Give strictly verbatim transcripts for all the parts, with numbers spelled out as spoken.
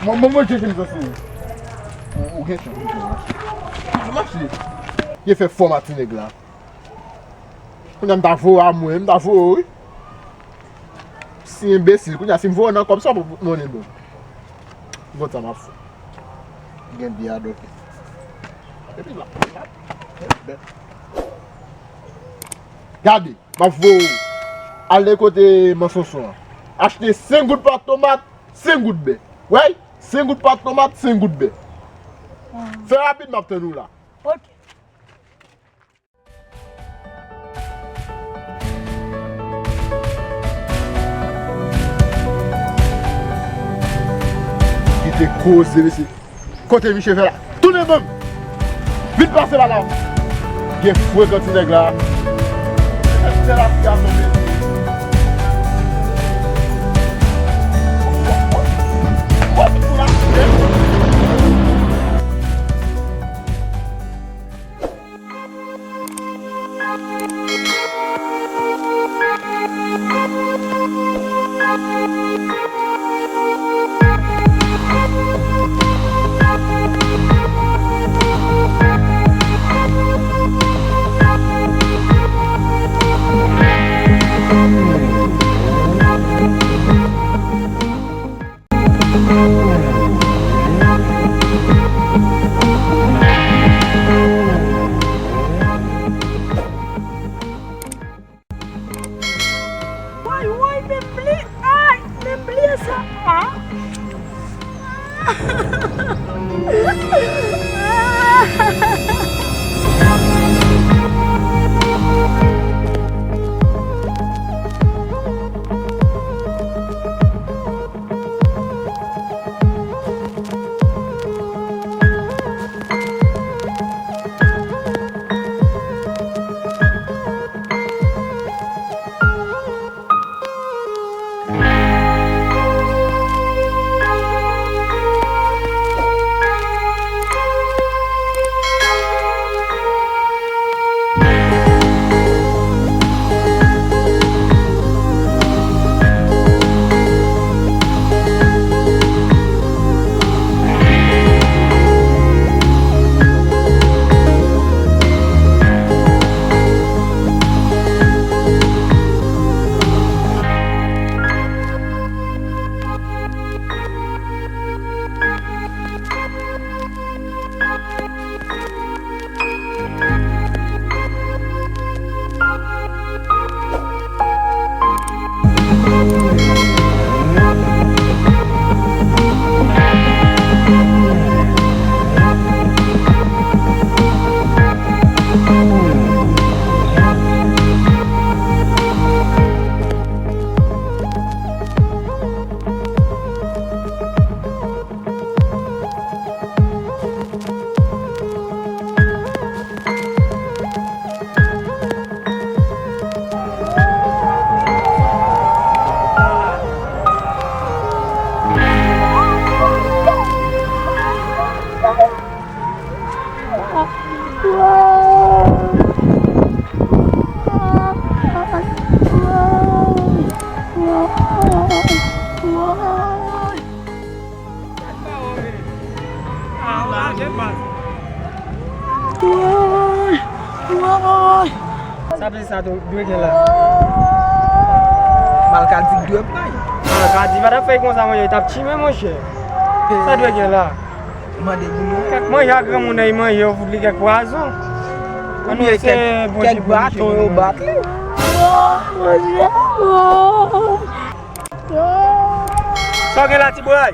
Bon, bon, bon, Jezi, m santi ou. Ou, ou gen chans, ou gen chans. Mache. Ye fè fòm a ti nèg la. Kounye a m ta voye a mwen, m ta voye w, wi. Si enbesil, kounye a si m voye w nan kòb sa, w p ap monnen non. Bon, sa m ap fè. Gen byen a doke. Epi la, la, bèt. Gade, m ap voye w ale kote Man Sonson an. Achte senk goud pat tomat, senk goud bè. Wè? Senk goud pat tomat, senk goud bè. Fè rapid, m ap tann ou la. Ok. Kite koze, mesye. Kote Miche fè la? Tounen ban m! Vin pase la la! Gen frekan ti nèg la. Sèl aplikasyon mesye. Woy, woy, men pli, ay, men pli sa. Ah. Sa plis sa tou dwe gen la. Malkadi k dwe bay. Malkadi pa t ap fè konsa, monchè, li t ap tchime, monchè. Sa dwe gen la. Mande pou nou. Kèk manje a granmoun nan, li manje, yo fout li kèk pwazon. Oubyen kèk, kèk baton yo bat li. Sa w gen la, ti bòy?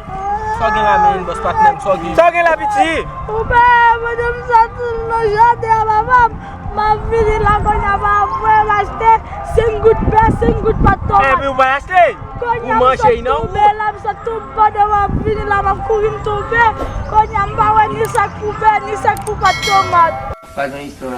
Sa w gen la, men, bòs patnè m, sa w gen? Sa w gen la, piti? Ou pa, madanm sa tou nan jaden an, papa m. M ap vini la, kounye a, papa m, pou m achte senk goud bè, senk goud pat tomat. Epi ou pa achte? Kounye a, m sot tonbe la, m sot tonbe pandan m ap vini la, m ap kouri, m tonbe. Kounye a, m pa wè ni sèk pou bè, ni sèk pou pat tomat. Pa gen istwa.